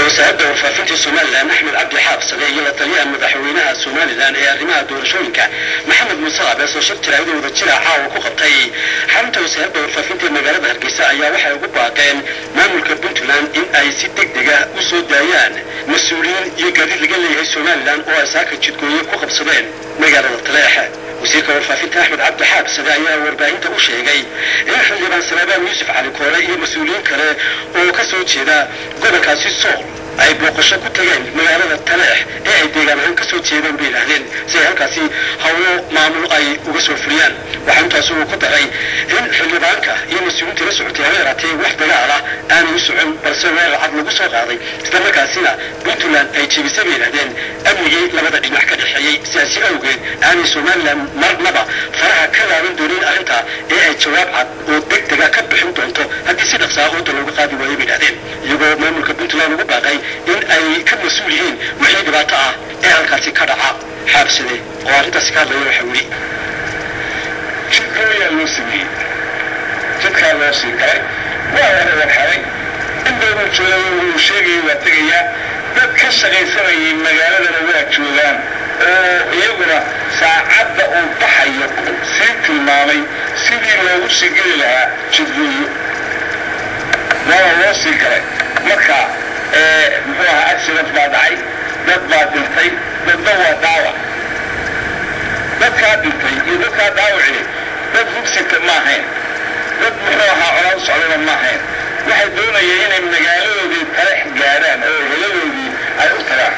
Wasaaradda warfaafinta Somalilan Axmed Cabdi Xaabsade iyo la taliyaha madaxweynaha Somalilan ee arrimaha doorashooyinka Maxamed Muuse Abees oo shir jaraa'id wada jira caawa ku qabtay xarunta wasaaradda warfaafinta ee magaalada Hargeysa ayaa waxay ugu baaqeen maamulka Puntland in ay si degdeg ah u soo daayaan mas-uuliyiin iyo gaadiid laga leeyahay Somalilan oo ay saaka jidgooye ku qabsadeen magaalada Taleex. Wasiirka warfaafinta Axmed Cabdi Xaabsade ayaa warbaahinta u sheegay in xildhibaan Salaabaan Yuusuf Cali Koore iyo mas-uuliyiin kale oo ka soo jeeda gobolkaasi Sool ay booqasho ku tageen magaalada Taleex ee ay deegaan ahaan ka soo jeedeen bay yidhaahdeen si ay halkaasi howlo maamul ay uga soo fuliyaan. Waxaa intaas uu ku daray in xildhibaanka iyo mas-uuliyiinta la socotay haba yaraatee wax dagaal ah aanay u socon, balse weerar cad lagu soo qaaday, islamarkaasina Puntland ay jebisay bay yidhahdeen amnigii labada dhinac ka dhexeeyey. Sidaasi awgeed aanay Somalilan marnaba faraha ka laaban doonin arrinta ee ay jawaab cad oo degdega ka bixin doonto haddii si dhaqsaa ooda looga qaadi waayo bay yidhahdeen, iyagoo maamulka Puntland ugu baaqay in ay ka mas-uul yihiin wixii dhibaato ah ee halkaasi ka dhaca. Xaabsade oo arrintaasi ka hadlaya waxa yidhi: Jidkooyaa loo sameeyey, jidkaa loo sii galay, waa la warxaday, in badanuu joogay uu sheegayay waa tegayaa. Dad ka shaqaysanayay magaaladana waa joogaan oo iyaguna saacadda uu baxayo sii tilmaamay sidii loogu sii geli lahaa jidgooyo, waana loo sii galay. Marka muxuu ahaa, accident baa dhacay, dad baa dhintay, dadna waa dhaawac. Dadkaa dhintay iyo dadkaa dhaawacii dad hugsita ma ahayn, dad muxuu ahaa colaad socdana ma ahayn. Waxay doonayeen inay magaaladoodii Talex gaadhaan oo heladoodii ay u tagaan.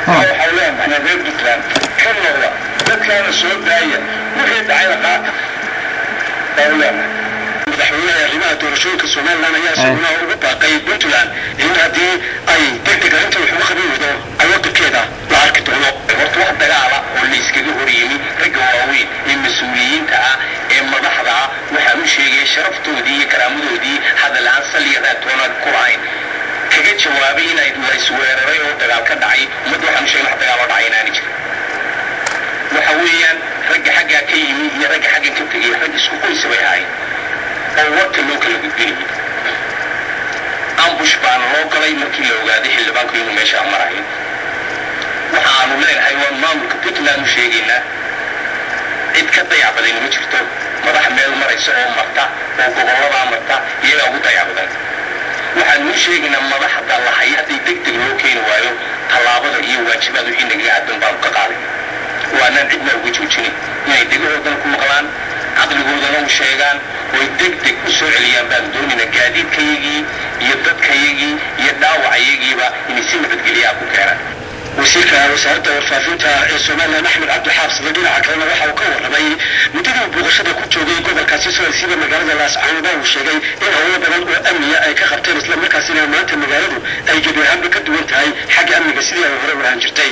Waxau leenahay reer Puntland ka noqda, dadkaana soo daaya, wixii dhacayna qaata baanu leenahay. Madaxweynaha arrimaha doorashooyinka Somalilan ayaa isaguna ugu baaqay Puntland in haddii ay degdeg arrinta wax uga qaban weydo cawaaqibkeeda la arki doono. Horta wax dagaala oo la iskaga hor yimi ragga waaweyn ee mas-uuliyiinta ah ee madaxda ah waxaan u sheegaya sharaftoodii iyo karaamadoodii hadal aan sal iyo raatoona ku lahayn kaga jawaabay inay la isweeraray oo dagaal ka dhacay. Ummadda waxaan u sheegay wax dagaal oo dhacay inaani jirin. Waxa weeyaan ragga xaggaa ka yimi iyo ragga xaggan ka tegay rag isku qoysa bay ahayn oo warka loo kala gudbinayay. Ambush baana loo galay markii la ogaaday xildhibaanku inuu meeshaa marayo. Waxa aanu leenahay waan maamulka Puntland u sheegaynaa, cid ka dayac badan ma jirto. Madax meel maraysa oo marta oo gobolladaa marta iyagaa ugu dayac badan. Waxaanu u sheegaynaa madaxda lahay haddii deg deg loo keeni waayo tallaabada iyo waajibaad wixii nagaga aadan baanu ka qaaday, waanaan cidna uga joojinin inay dhegahoodana ku maqlaan, caqligoodana u sheegaan oy deg deg u soo celiyaan baanu doonaynaa gaadiidkayagii iyo dadkayagii iyo dhaawacayagiiba inay si nabadgelyaha ku keenaan. Wasiirka wasaaradda warfaafinta ee Somalilan Axmed Cabdi Xaabsade dhinaca kalena waxa uu ka warramay muddadii uu booqashada ku joogay gobolkaasi Soolsiiba magaalada Laascaanood uu sheegay in howlo badan oo amniya ay ka qabteen, islamarkaasina maanta magaaladu ay gebi ahaanba ka duwan tahay xagga amniga sidii ay hore u ahaan jirtay.